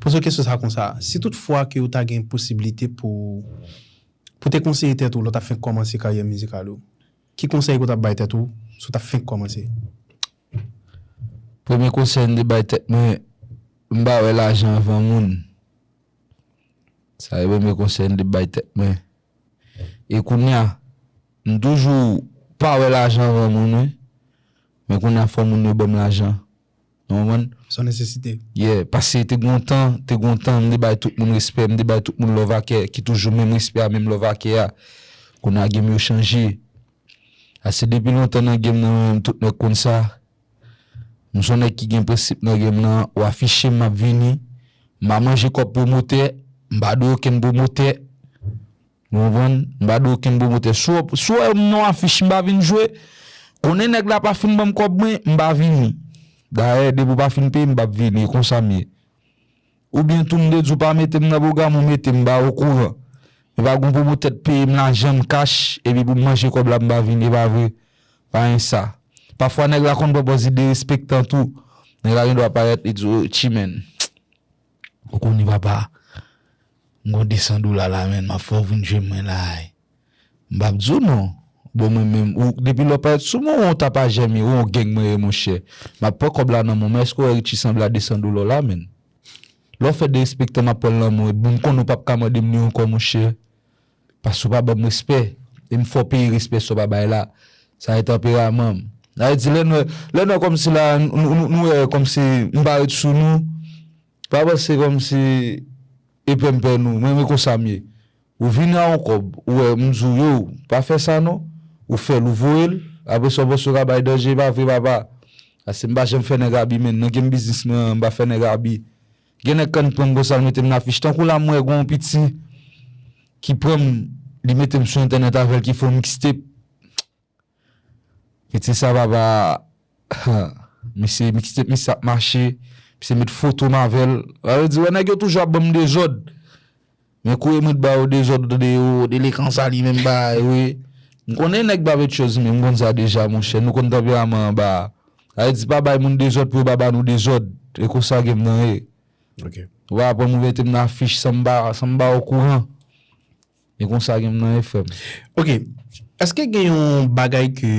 poze w kesyon sa konsa. Si tout fwa ke w ta gen posiblite pou, pou te konseye tèt ou lè w t ap fenk kòmanse karyè mizikal ou, ki konsèy ke w t ap bay tèt ou si w t ap fenk kòmanse? Premye konsèy m te bay tèt mwen, m pa wè lajan anvan moun. Sa e premye konsèy m te bay tèt mwen. E kounye a, m toujou pa wè lajan anvan moun, wi. Men kounye a, fò moun yo ban m lajan. Ou konprann? Se yon nesesite. Yeah, paske te gon tan, te gon tan, m te bay tout moun respè, m te bay tout moun love a kè, ki toujou menm respè a, menm love a kè a. Kounye a, game yo chanje. Ase depi lontan nan game nan, mwen menm, tout nèg konn sa. M se yon nèg ki gen prensip nan game nan, ou afiche m, m ap vini. M pa manje kòb pwomotè, m pa dwe okenn pwomotè. Ou konprann? M pa dwe okenn pwomotè. Si w, si w wè m nan afich, m pa vin jwe, konnen nèg la pa fin ban m kòb mwen, m pa vini. Dayè, depi w pa fin peye m, m p ap vini. E konsa m ye. Oubyen tou, m te di w pa mete m nan pwogram, ou mete m, m pa okouran. Men pa gon pwomotè t peye m lajan m kach, epi pou m manje kòb la, m pa vini, e pa vre. Pa gen sa. Pafwa, nèg la konn pran pòz li derespektan tou. Nèg la gen dwa parèt, li di w, "Chimen, ou konnen papa, m gon de san dola la, men m ap fè w vin jwe mwen la." M p ap di w non. Bon, mwen menm, ou, depi lè w parèt sou mwen, ou yon tapajè m ye, ou yon gang mwen ye, monchè. M ap pran kòb la nan men w, men èske w wè Richie sanble a de san dola w la, menn? Lè w fè derespektan, m ap pran l nan men w, bon, m konnen w p ap ka mande m li ankò, monchè. Paske w pa ban m respè. E m fè w peye respè sa w pa bay la. Sa e tanperaman m. Sa vle di, lè n wè, lè n wè kòmsi la, nou, nou, nou wè kòmsi m pa ret sou nou. Pa panse kòmsi e pè m pè nou. Mwen, mwen konsa m ye. Ou vini a yon kòb, ou wè, m di w, yo, pa fè sa non. Ou fè l, ou voye l. Apre sa, w panse w ka bay danje, e pa vre, papa. Paske m pa janm fè nèg abi, menn. Nan game biznis mwen an, m pa fè nèg abi. Gen nèg konn pran m konsa, l mete m nan afich. Tankou la, m wè gon piti ki pran m, li mete m sou entènèt avè l, ki fè yon mixtape. Piti sa, papa, misye, mixtape misye ap mache, misye met foto m avè l. Sa vle di, wè, nèg yo toujou ap ban m dezòd. Men kounye mwen t ba yo dezòd, tande yo, Delekan sa li menm bagay, wi. M konnen nèg pa fè choz, men m konn sa deja, monchè. Nou konn tanperaman anba a. Sa vle di, pa bay moun dezòd pou yo pa ba nou dezòd. E konsa game nan ye. Ok. Ou pa pran m, ou mete m nan afich san m pa, san m pa okouran. E konsa game nan ye, frè m. Ok. Èske gen yon bagay ke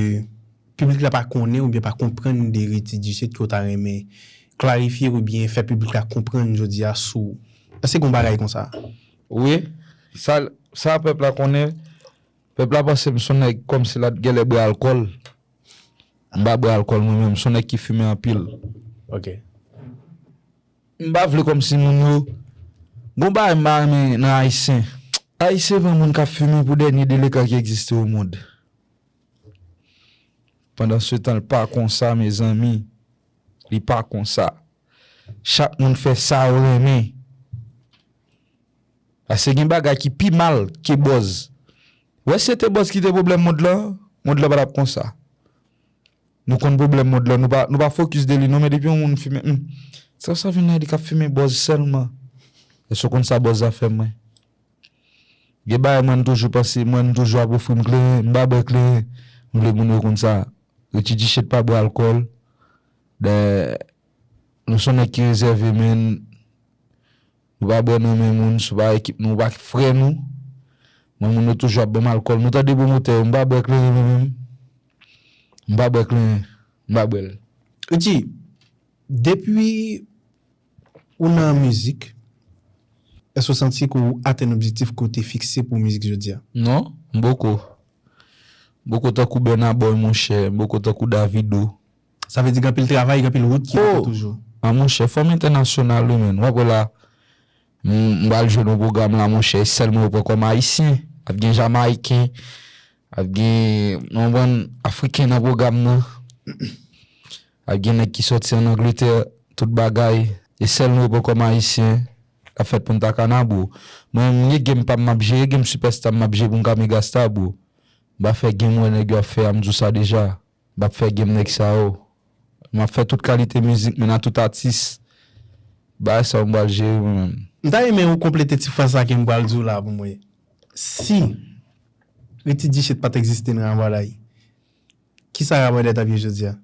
piblik la pa konnen oubyen pa konprann de Richie Dichet ke w ta renmen klarifye oubyen fè piblik la konprann jodi a sou ou? Èske gen yon bagay konsa? Wi. Sa, sa pèp la konnen, pèp la panse m se yon nèg kòmsi l ap genlè bwè alkòl. M pa bwè alkòl mwen menm, m se yon nèg ki fimen anpil. Ok. M pa vle kòmsi moun yo, gon bagay m pa renmen nan Ayisyen. Ayisyen pran moun k ap fimen pou dènye delekan ki egziste o mond. Pandansetan, l pa konsa, mezanmi. Li pa konsa. Chak moun fè sa yo renmen. Paske gen bagay ki pi mal ke buzz. Wè, si se te buzz ki te pwoblèm mond lan, mond lan pa t ap konsa. Nou konn pwoblèm mond lan, nou pa, nou pa fokis de li non, men depi yon moun fimen, hmm, sa, sa vin la, li k ap fimen buzz sèlman. Èske w konn sa buzz la fè mwen? Gen bagay mwen, m toujou panse, mwen, m toujou ap ofri m kleren, m pa bwè kleren. M vle moun yo konn sa. Richie Duchette pa bwè alkòl. Dayè, nou se yon nèg ki rezève, men nou pa bwè nan men moun, si w pa ekip nou, ou pa frè nou. Mwen, moun yo toujou ap ban m alkòl. Nou tande pwomotè yo, m pa bwè kleren mwen menm. M pa bwè kleren, m pa bwè l. Richie, depi ou nan mizik, èske w santi ke w atenn objektif ke w te fikse pou mizik jodi a? Non, m poko. M poko tankou Burna Boy, monchè, m poko tankou Davido. Sa vle di gen anpil travay, gen anpil wout ki rete toujou. A, monchè, fò m entènasyonal, wi, menn. W ap wè la, m, m pral jwe nan pwogram la, monchè, e sèl mwen yo pran kòm ayisyen. Ap gen jamayiken, ap gen, w konprann, afriken nan pwogram nan. Ap gen nèg ki sòti ann Angletè, tout bagay. E sèl nou yo pran kòm ayisyen, ap fèt pou n ta kana, bro. Mwen, m gen game pa m m ap jere, game sipèsta m m ap jere pou m ka mega star, bro. M pa fè game wè nèg yo ap fè a, m di w sa deja. M p ap fè game nèg sa yo. M ap fè tout kalite mizik, men a tout atis. Bagay sa yo m pral jere mwen menm. M ta renmen ou konplete ti fraz sa ke m pral di w la pou mwen. Si Richie Duchette pa t egziste nan Rabòday, kisa Rabòday t ap ye jodi a?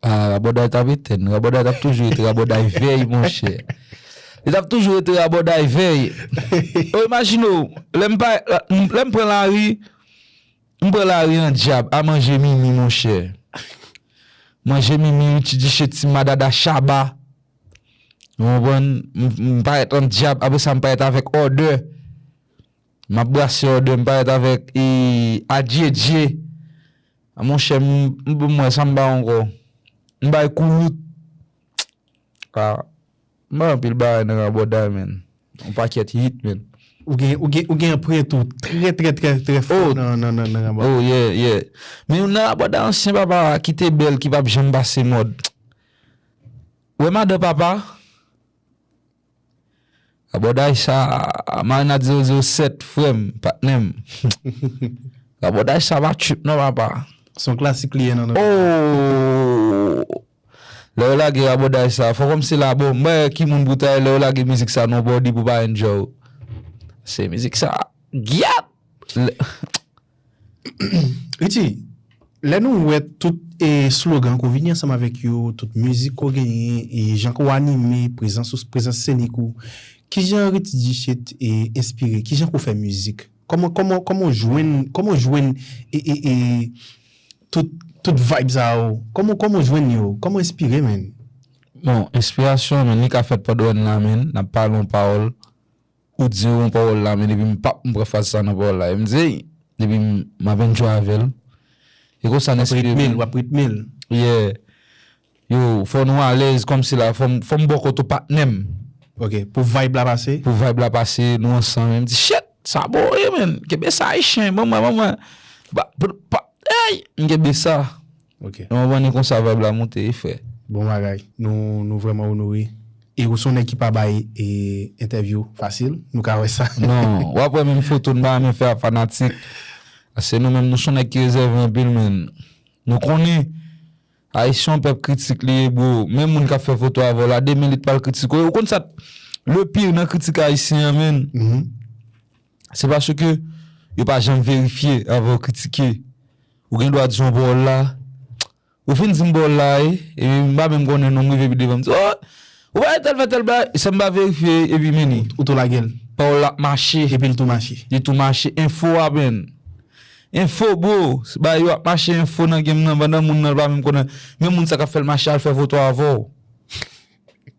Ah, Rabòday t ap etèn. Rabòday t ap toujou rete Rabòday vèy, monchè. Li t ap toujou rete Rabòday vèy. Ou imajine w, lè m pa, lè m pran lari, m pran lari an dyab, a manje mimi, monchè. Manje mimi, Richie Duchette, ti madada chaba. Ou konprann? M, m parèt an dyab, apre sa m parèt avèk òdè. M ap brase òdè, m parèt avèk, e, adyedye. A, monchè, m, m, m wè sa m bay ankò. M bay koulout. A, m bay anpil bagay nan Rabòday, menn. Yon pakèt hit, menn. Ou gen, ou gen, ou gen anprent ou trè, trè, trè, trè fò nan, nan, nan, nan Rabòday. Oh, yeah, yeah. Men nan Rabòday ansyen, papa, ki te bèl, ki p ap janm pase mòd. Wè madan papa, Rabòday sa, Marinad zewo zewo sèt, frè m, patnè m. Rabòday sa pa trip non, papa. Se yon klasik li ye nan, nan. Oh! Lè yo lage Rabòday sa, fò kòmsi la, bon, m pa wè ki moun pou ta ye, lè yo lage mizik sa nan bòdi pou pa enjoy. Se mizik sa, gyat! Lè Richie, lè nou wè tout, e, slogan ke w vini ansanm avèk yo, tout mizik ke w genyen, e jan ke w anime, prezans ou, prezans senik ou, kijan Richie Duchette, e, enspire? Kijan ke w fè mizik? Kòman, kòman, kòman w jwenn, kòman w jwenn, e, e, e, tout, tout vibe sa yo? Kòman, kòman w jwenn yo? Kòman w enspire, menn? Bon, enspirasyon, menn, li ka fèt pandan w la, menn, n ap pale yon pawòl, ou di yon pawòl la, men depi m p ap, m pran fraz sa nan pawòl la. E m di, depi m, m ap enjoy avè l. E konsa n enspire. W ap ritme l, w ap ritme l. Yeah. Yo, fò nou alèz kòmsi la, fò m, fò m bò kote w patnè m. Ok, pou vibe la pase? Pou vibe la pase, nou ansanm. E m di, shit, sa bon, wi, menn. Kenbe sa, Ayisyen, ban mwen, ban mwen. Pa, pa, pa, ey, m kenbe sa. Ok. Nan moman ni konsa vibe la monte, wi, frè. Bon bagay. Nou, nou vrèman onore. E ou se yon nèg ki pa bay, e, entèvyou fasil. Nou ka wè sa. Non, w ap wè menm foto n pa renmen fè a fanatik. Paske nou menm, nou se yon nèg ki rezève anpil, menn. Nou konnen Ayisyen yon pèp kritik li ye, bro. Menm moun k ap fè foto avè w la, demen li t pral kritike w. Ou konn sa, le pire nan kritik ayisyen an, menn? Mhm. Se paske yo pa janm verifye avan yo kritike. Ou gen dwa di yon pawòl la, ou fin di m pawòl la, e, epi m pa menm konnen non m, rive pi devan m di, oh, ou pa wè tèl fè tèl bagay, san m pa verifye, epi men li. Ou tou lage l. Pawòl la ap mache. Epi l tou mache. Li tou mache. Enfo a, menn. Enfo, bro. Bagay yo ap mache, enfo nan game nan, pandan moun nan pa menm konnen. Men moun sa k ap fè l mache, al fè foto avè w.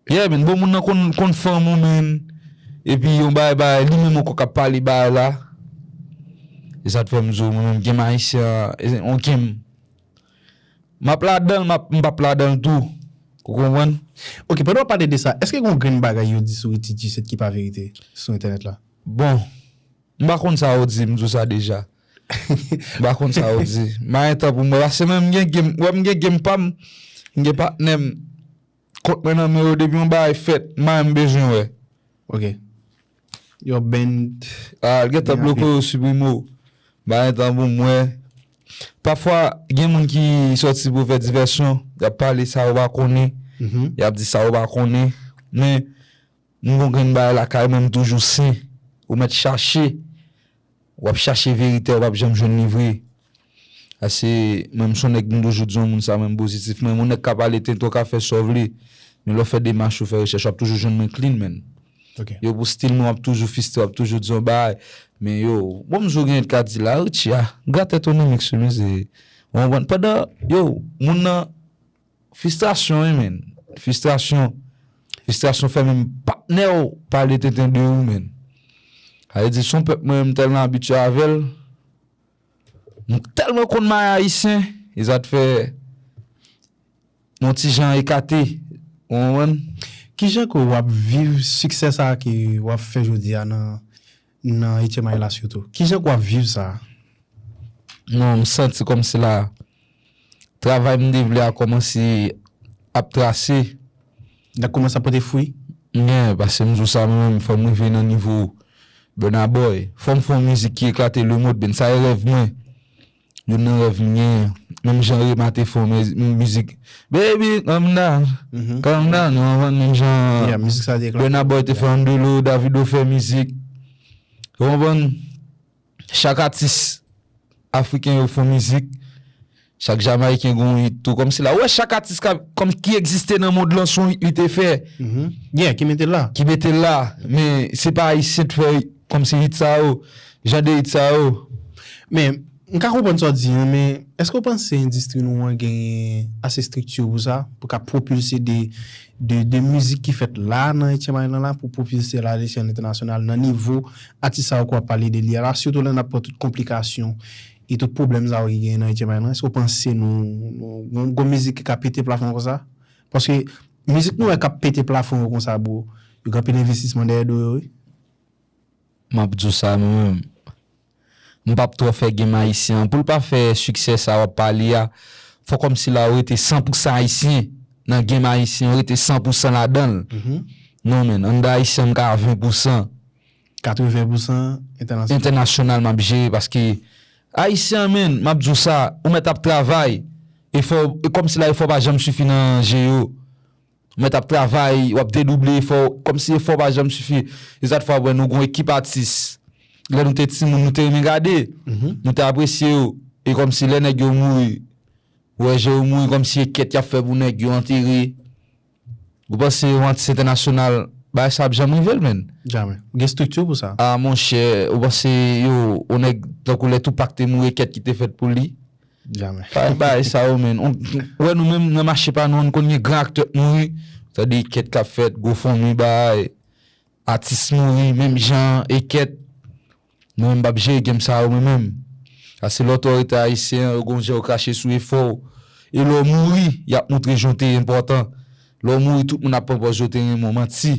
Yeah, menn, bon, moun nan konn, konn fanm ou, menn. Epi yon bagay, bagay, li menm ankò k ap pale bagay la. E sa t fè m di w, mwen menm, game ayisyen an, e, on game. M ap ladan l, m ap, m p ap ladan l tou. Ou konprann? Ok, pandan w ap pale de sa, èske gen yon grenn bagay yo di sou Richie Duchette ki pa verite sou entènèt la? Bon, m pa konn sa yo di, m di w sa deja. M pa konn sa w di. M pa gen tan pou m wè. Paske mwen, m gen game, wè, m gen game pa m, m gen patnè m. Kont mwen nan men yo, depi yon bagay fèt, m pa menm bezwen wè. Ok. Yo ban. Ah, l gentan bloke w, yo siprime w. M pa gen tan pou m wè. Pafwa, gen moun ki sòti pou fè divèsyon, y ap pale sa yo pa konnen, y ap di sa yo pa konnen. Men, m gon grenn bagay lakay mwen, m toujou sen. Ou mèt chache, w ap chache verite, w p ap janm jwenn li vre. Ase, mwen, m se yon nèg, m toujou di yon moun sa, mwen, m pozitif. Mwen, yon nèg ka pale tenten, w ka fè sa w vle. Men lè w fè demach, ou fè rechèch, w ap toujou jwenn mwen clean, man. Ok. Yo, pou stil mwen, w ap toujou fiste, w ap toujou di yon bagay. Men yo, bon, m di w gen ka di la, Richie, ah, gratè Tony Mix, wi, men se, w konprann? Pandan, yo, moun nan, fristrasyon, wi, men. Fristrasyon. Fristrasyon fè menm patnè w pale tenten de ou, men. Sa vle di, se yon pèp mwen, m tèlman abitye avè l. M tèlman konn may ayisyen, e sa t fè m yon ti jan ekate. Ou konprann? Kijan ke w ap viv siksè sa a ke w ap fè jodi a nan, nan H M I la sitou? Kijan ke w ap viv sa a? Non, m santi kòmsi la, travay m te vle a kòmanse ap trase. L ap kòmanse ap pote fwi? Gen, paske m di w sa, mwen menm, fò m rive nan nivo Burna Boy. Fò m fè yon mizik ki eklate lemonn, men sa e rèv mwen. Youn nan rèv m genyen. Menm jan Rema te fè yon miz- mizik Baby, calm down, calm down. Ou konprann? Menm jan Yeah, mizik sa te eklate. Burna Boy te fè Andelo, Davido fè mizik. Ou konprann? Chak atis afriken yo fè mizik. Chak Jamayiken gon hit tou. Kòmsi la, ou wè chak atis ka, kòm, ki egziste nan mond lan, se yon hit li te fè. Yeah, ki mete l la. Ki mete l la. Men se pa Ayisyen t fè kòmsi hit sa yo. Jan de hit sa yo. Men, m ka konprann sa w di an, men èske w panse endistri nou an genyen ase estrikti pou sa? Pou ka pwopilse de, de, de mizik ki fèt la nan H M I lan la, pou pwopilse l alechèl entènasyonal, nan nivo atis sa yo ke w ap pale de li a la, sitou lè n ap pran tout konplikasyon e tout pwoblèm sa yo ki genyen nan H M I lan, èske w panse nou, nou, nou gon mizik ki ka pete plafon konsa? Paske mizik nou wè k ap pete plafon yo konsa, bro, yo gen anpil envestisman dèyè do yo, wi. M ap di w sa, mwen menm. M p ap twò fè game ayisyen an. Pou l pa fè siksè sa w ap pale a, fò kòmsi la ou rete san pou san ayisyen. Nan game ayisyen, ou rete san pou san ladan l. Non, men, anndan ayisyen, m ka a ven pou san. Katreven pou san entènasyonal. Entènasyonal, m ap jere, paske ayisyen, men, m ap di w sa, ou mèt ap travay. E fò, e kòmsi la, efò pa janm sifi nan je yo. Ou mèt ap travay, w ap dedouble efò, kòmsi efò pa janm sifi. E sa t fè w ap wè nou gon ekip atis. Lè nou te timoun, nou te renmen gade. Nou te apresye yo. E kòmsi lè nèg yo mouri, ou wè jan yo mouri, kòmsi e kèt y ap fè pou nèg yo antere. Ou panse yon atis entènasyonal, bagay sa ap janm rive l, menn? Jamè. Gen estrikti pou sa. Ah, monchè, ou panse yo, yon nèg tankou lè Tupac te mouri, e kèt ki te fèt pou li? Jamè. Bagay, bagay sa yo, menn. Ou wè nou menm nan mache pa nou, nou konn gen gran aktè k mouri. Tande kèt k ap fèt, GoFundMe bay, atis mouri, menm jan, e kèt. Nou menm p ap jere game sa yo, mwen menm. Paske lè w t rete ayisyen, yo gon jan yo krache sou efò w. E lè w mouri, y ap montre jan w te enpòtan. Lè w mouri, tout moun ap pran pòz yo te renmen w, manti.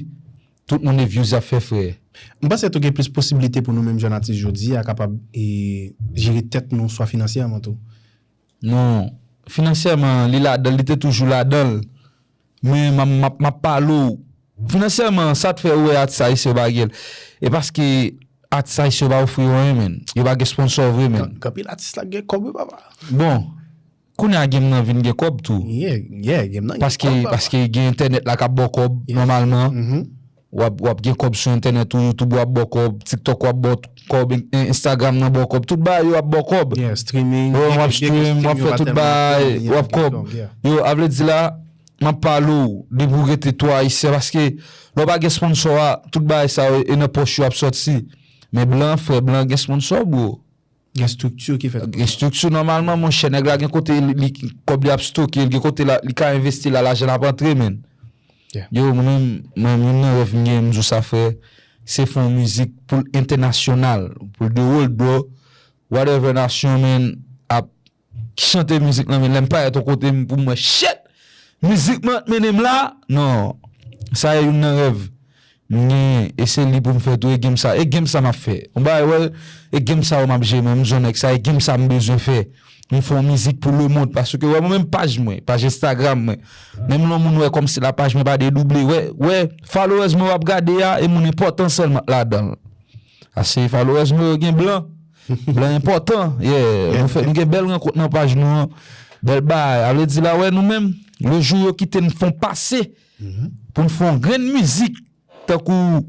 Tout moun e views y ap fè, frè. M panse tou gen plis posiblite pou nou menm jèn atis jodi a kapab e, jere tèt nou swa finansyèman tou. Non, finansyèman, li ladan l, li te toujou ladan l. Men m ap, m ap, m ap pale w. Finansyèman, sa t fè ou wè atis ayisyen yo pa gen l. E paske atis ayisyen yo pa ofri yo anyen, menn. Yo pa gen sponsò vre, menn. Gen anpil atis la gen kòb wi, papa. Bon, kounye a game nan vin gen kòb tou. Yeah, yeah, game nan gen kòb, papa. Paske, paske gen entènèt la k ap ba w kòb, nòmalman. W ap, w ap gen kòb sou entènèt ou, YouTube w ap ba w kòb, TikTok w ap ba w kòb, en- en- Instagram nan ba w kòb, tout bagay yo ap ba w kòb. Yeah, streaming. Bon, w ap stream, w ap fè tout bagay, w ap kòb. Yo, a vle di la, m ap pale w, depi w rete twa ayisyen, paske lè w pa gen sponsò a, tout bagay sa yo e nan pòch yo ap sòti. Men blan, frè, blan gen sponsò, bro. Gen estrikti ki fèt. Gen estrikti nòmalman, monchè, nèg la gen kote li, li, kòb li ap stoke, li gen kote la, li ka envesti la, lajan ap antre, menn. Yeah. Yo, mwen menm, mwen menm, youn nan rèv m gen, m di w sa, frè, se fè yon mizik pou l entènasyonal, pou l the world, bro. Whatever nasyon, menn, ap chante mizik lan, menn, lè m parèt yon kote, m pou m wè, shit! Mizik mwen ap mennen m la? Non. Sa e youn nan rèv. M gen, e se li pou m fè tou, e game sa, e game sa m ap fè. Yon bagay, wè, e game sa yo m ap jere, men m di yon nèg sa, e game sa m bezwen fè. M fè yon mizik pou lemonn, paske, wè, mwen menm paj mwen, paj Instagram mwen, menm lè yon moun wè kòmsi la paj mwen pa dedouble, wè, wè, followers mwen w ap gade a, e moun enpòtan sèlman k ladan l. Ase followers mwen yo gen blan, blan enpòtan, yeah, nou fè, nou gen bèl rankont nan paj nou an, bèl bagay, a vle di la, wè, nou menm, le jou yo kite n fè yon pase, pou n fè yon grenn mizik, tankou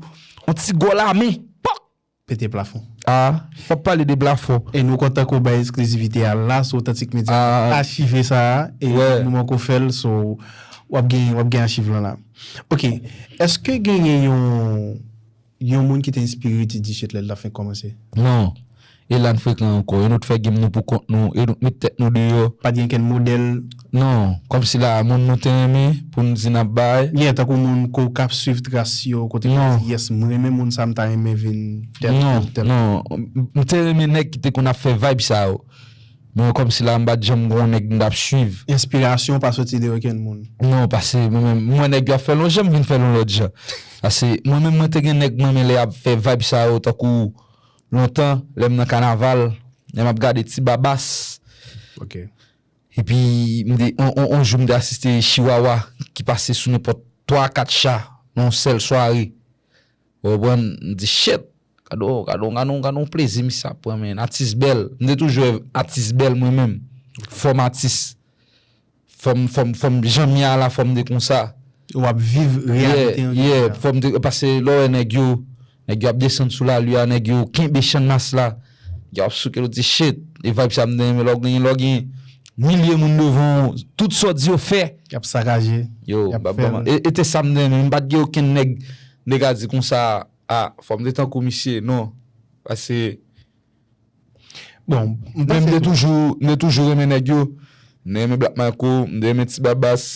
yon ti gòl a men. Pòk! Pete plafon. Ah, w ap pale de plafon. E nou kontan ke w bay eksklizivite a la sou Otantik Medya. Ah. Achive sa a, e moman ke w fè l, so, w ap gen, w ap gen achiv lan la. Ok, èske genyen yon, yon moun ki te enspire w ti Dichet lè l t ap fenk kòmanse? Non. E la n frekan ankò. E nou t fè game nou pou kont nou. E nou t met tèt nou deyò. Pa t gen kenn modèl? Non. Kòmsi la, moun nou te renmen pou n di n ap bay. Yeah, tankou moun ke w k ap swiv tras yo, kote w di, yes, mwen renmen moun sa, m ta renmen vin tèl, tèl, tèl. Non, non. M, m te renmen nèg ki te konn ap fè vibe sa yo. Men kòmsi la, m pa t janm gon nèg m t ap swiv. Enspirasyon pa soti de okenn moun? Non, paske mwen menm, m wè nèg yo ap fè l yon jan, m vin fè l yon lòt jan. Paske mwen menm, mwen te gen nèg mwen renmen lè y ap fè vibe sa yo, tankou lontan, lè m nan kanaval, lè m ap gade Ti Babas. Ok. Epi, m te, on, on, on jou, m te asiste Chihuahua ki pase sou nenpòt twa, kat cha nan yon sèl sware. Ou konprann? M di, shit! Gade, gade, gade, gade yon plezi misye ap pran, men. Atis bèl. M te toujou wè atis bèl, mwen menm. Fò m atis. Fò m, fò m, fò m janm ye a la, fò m te konsa. W ap viv reyalite an. Yeah, yeah, fò m te, paske lè w wè nèg yo, nèg yo ap desann sou lari a, nèg yo kenbe Channmas la, nèg yo ap souke l, w di, shit, e vibe sa m te renmen, lè w gen, lè w gen milye moun devan w, tout sa w di yo fè. Y ap sakaje. Yo, y ap fè l. E, e te sa m te renmen, m pa t gen okenn nèg, nèg a di konsa, ah, fò m te tankou misye, non. Paske Bon, m panse. Men m te toujou, m te toujou renmen nèg yo. M te renmen Black Marco, m te renmen Ti Babas,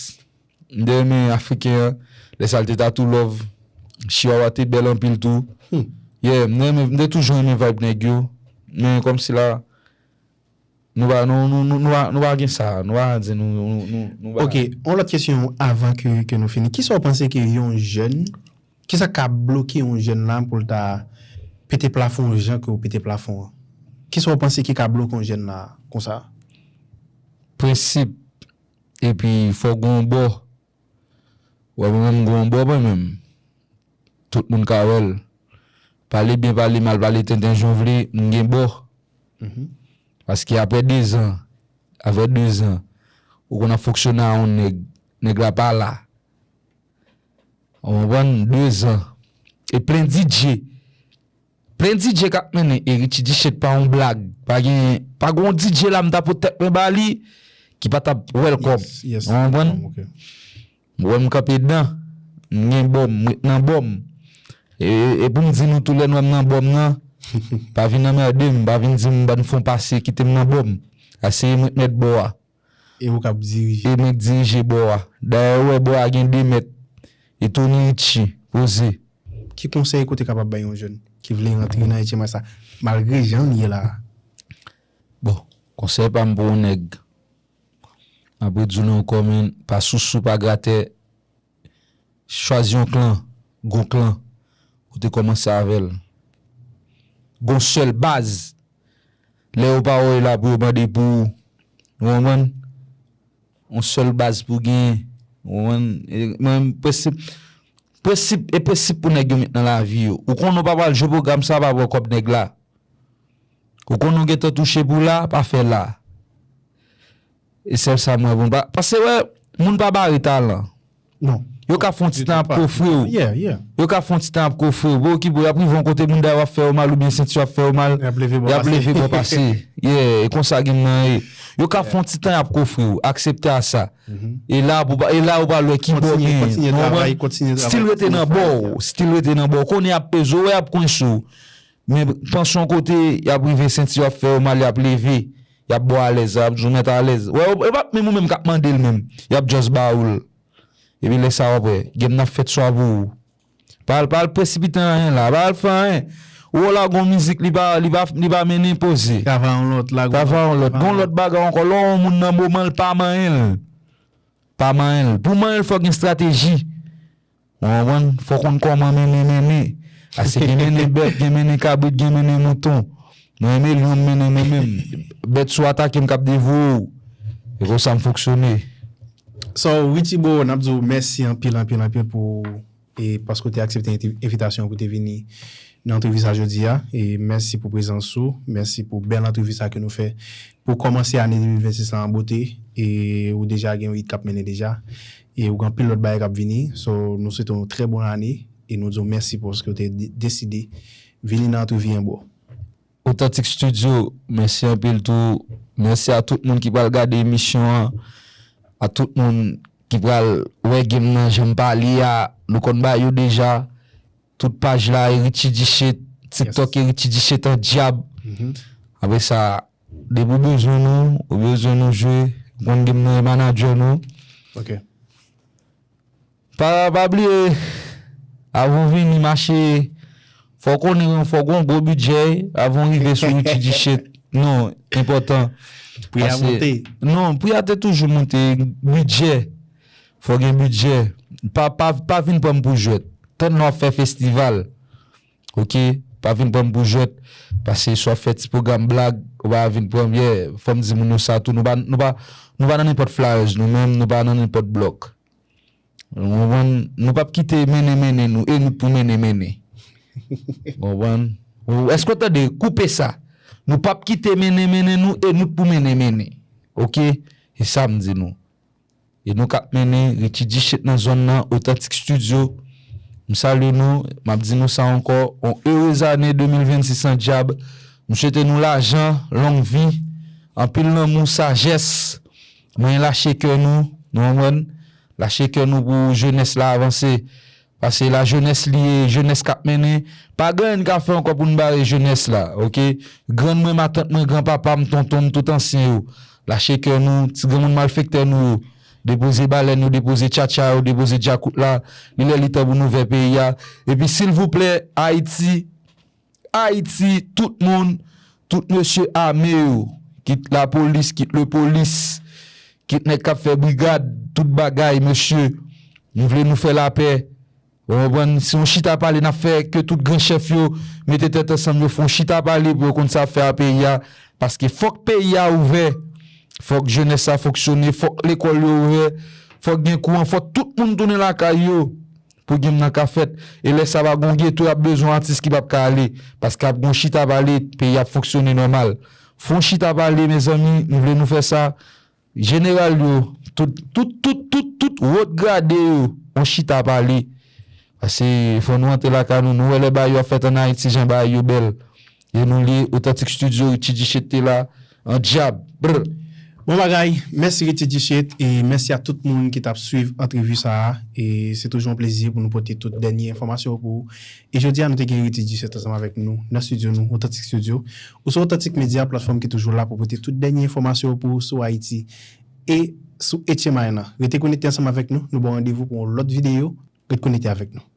m te renmen Afriken an. Lè sa l te Tattoo Love. Chihuahua te bèl anpil tou. Hmm. Yeah, m te renmen, m te toujou renmen vibe nèg yo. Men kòmsi la, nou pa, nou, nou, nou, nou pa, nou pa gen sa. Nou pa di nou, nou, nou, nou pa. Ok, yon lòt kesyon avan ke, ke nou fini. Kisa w panse ke yon jèn Kisa k ka bloke yon jèn la pou l ta pete plafon jan ke w pete plafon an? Kisa w panse ki ka bloke yon jèn la konsa? Prensip, epi fò w gen yon bò. Wè, mwen menm, m gen yon bò mwen menm. Tout moun ka wè l. Pale byen, pale mal, pale tenten jan w vle, m gen bò. Mhm. Paske apre dezan, apre dezan, ou konn ap fonksyone a yon nèg, nèg la pa la. Ou konprann? Dezan. E plen D J. Plen D J k ap mennen. E Richie Dichet pa yon blag. Pa gen, pa gen yon D J la m ta pot tèt mwen ba li ki pa t ap welcome. Yes, yes. Ou konprann? Ok. Ou wè m kanpe dan. M gen bò m, m ret nan bò m. E, e, e pou m di nou tou lè n wè m nan bò m nan, pa vin anmède m, pa vin di m ban n fon pase, kite m nan bò m. Ase m ret mèt bò a. E ou k ap dirije. E mwen k dirije bò a. Dayè, ou wè bò a gen de mèt. E Tony Richie, poze. Ki konsèy ke w te kapab bay yon jèn ki vle rantre nan H M I sa, malgre jan l ye la a? Bon, konsèy pa m pou yon nèg. M ap redi w li ankò, men, pa sousou, pa gratè. Chwazi yon klan, gon klan, ou te kòmanse avè l. Gon sèl baz. Lè yo pa wè w la pou yo mande pou ou. Ou konprann? Yon sèl baz pou genyen. Ou konprann? E, mwen, prensip, prensip, e prensip pou nèg yo met nan lavi yo. Ou konnen w pa pral jwe pwogram sa, pa pran kòb nèg la. Ou konnen w gentan touche pou la, pa fè la. E sèl sa mwen bon. Pa, paske wè, moun pa bare talan. Non. Yo ka fè yon ti tan ap kofre w. Yeah, yeah. Yo ka fè yon ti tan ap kofre w. Bon, ki bon, y ap rive yon kote moun dèyè w ap fè w mal oubyen senti w ap fè w mal. Y ap leve bò pase. Y ap leve bò pase. Yeah, e konsa game nan ye. Yo ka fè yon ti tan y ap kofre w. Aksepte a sa. Mhm. E la, pou, e la, ou pral wè ki bò w genyen. Kontinye, kontinye travay, kontinye travay. Still rete nan bò w. Still rete nan bò w. Konnen y ap peze w, y ap kwense w. Men panse yon kote, y ap rive senti w ap fè yo mal, y ap leve, y ap ba w alèz, y ap di w mèt alèz. Wè, e pa menm ou menm k ap mande l menm, y ap just ba ou l. Epi lè sa w ap wè, game nan ap fèt swa pou ou. Pa al, pa al presipite anyen la, pa al fè anyen. Ou wè w lage yon mizik, li pa, li pa, li pa mennen poze. Travay yon lòt, lage yon lòt. Travay yon lòt. Gon lòt bagay ankò, lè w wè yon moun nan moman l pa manyen l. Pa manyen l. Pou manyen l, fò gen estrateji. Ou konprann? Fò w konn kòman mennen, mennen. Paske gen mennen bèf, gen mennen kabrit, gen mennen mouton. Mwen renmen lyon m mennen mwen menm. Bèt si w atake m k ap devoure w. E konsa m fonksyone. So, Richie Bro, n ap di w mèsi anpil, anpil, anpil pou e paske w te aksepte envitasyon pou te vini nan antrevi sa jodi a. E mèsi pou prezans ou, mèsi pou bèl antrevi sa ke nou fè pou kòmanse ane de mil vennsis la an bote. E ou deja gen yon hit k ap mennen deja. E ou gen anpil lòt bagay k ap vini. So, nou swete w yon trè bon ane e nou di w mèsi paske w te deside vini nan antrevi an, bro. Authentic Studio, mèsi anpil tou. Mèsi a tout moun ki pral gade emisyon an. A tout moun ki pral wè game nan, jan m pale a, nou konn ba yo deja. Tout paj la, Richie Dichit, TikTok, Richie Dichit an dyab. Apre sa, depi w bezwen nou, ou bezwen nou jwe, ou konn game nan e manadjè nou. Ok. Pa, pa bliye, avan w vini mache, fò w konnen, fò w gen yon gwo bidjè, avan w rive sou Richie Dichit. Non, enpòtan. Pri a monte. Non, pri a te toujou monte, bidjè. Fò gen bidjè. Pa, pa, pa vin pran m pou jwèt. Tann lè w ap fè festival. Ok? Pa vin pran m pou jwèt. Paske si w ap fè ti pwogram blag, ou pa vin pran m, yeah, fò m di moun yo sa tou. Nou pa, nou pa, nou pa nan nenpòt flyers, nou menm, nou pa nan nenpòt blòk. Ou konprann? Nou p ap kite mennen mennen nou, e nou t pou mennen mennen. Ou konprann? Ou, èske w tande? Koupe sa. Nou p ap kite mennen mennen nou, e nou t pou mennen mennen. Ok? E sa m di nou. E nou k ap mennen Richie Dichit nan zòn nan, Authentic Studio. M salye nou, m ap di nou sa ankò, on heureuse année de mil vennsis an dyab. M swete nou lajan, long vi, anpil lanmou, sajès. Mwen lache kè nou, nou konprann? Lache kè nou pou jenès la avanse. Paske lajenès li ye, jenès k ap mennen. Pa gen anyen n ka fè ankò pou n bare jenès la, ok? Grann mwen, matant mwen, granpapa m, tonton m, tout ansyen yo. Lache kè nou, ti granmoun malfektè nou yo. Depoze balèn yo, depoze tchatcha yo, depoze djakout la. Li lè li tan pou nou ouvè peyi a. Epi silvouplè, Ayiti, Ayiti, tout moun, tout mesye ame yo, kit lapolis, kit lepolis, kit nèg k ap fè brigad, tout bagay, mesye, nou vle nou fè lapè. Ou konprann? Se yon chita pale n ap fè, ke tout gran chèf yo mete tèt ansanm, yo fè yon chita pale pou yo konn sa ap fè a peyi a. Paske fòk peyi a ouvè, fòk jenès sa fonksyone, fòk lekòl yo ouvè, fòk gen kouran, fòk tout moun tounen lakay yo. Pou game nan ka fèt. E lè sa va gon geto, y ap bezwen atis ki p ap ka ale. Paske ap gon chita pale, peyi ap fonksyone nòmal. Fon chita pale, mezanmi, m vle nou fè sa. Jeneral yo, tout, tout, tout, tout, tout wot grade yo, on chita pale. Paske fò nou antre lakay nou, nou wè lè bagay yo ap fèt ann Ayiti, jan bagay yo bèl. E nou li Authentic Studio, Richie Dichit te la, an dyab. Brr. Bon bagay, mèsi Richie Dichit e mèsi a tout moun ki t ap swiv antrevi sa a. E se toujou yon plezi pou nou pote tout dènye enfòmasyon yo pou ou. E jodi a nou te gen Richie Dichit ansanm avèk nou nan estidyo nou, Authentic Studio. Ou sou Authentic Media, platfòm ki toujou la pou pote tout dènye enfòmasyon yo pou ou sou Ayiti e sou H M I nan. Rete konekte ansanm avèk nou, nou ba w randevou pou yon lòt videyo. Ret konekte avèk nou.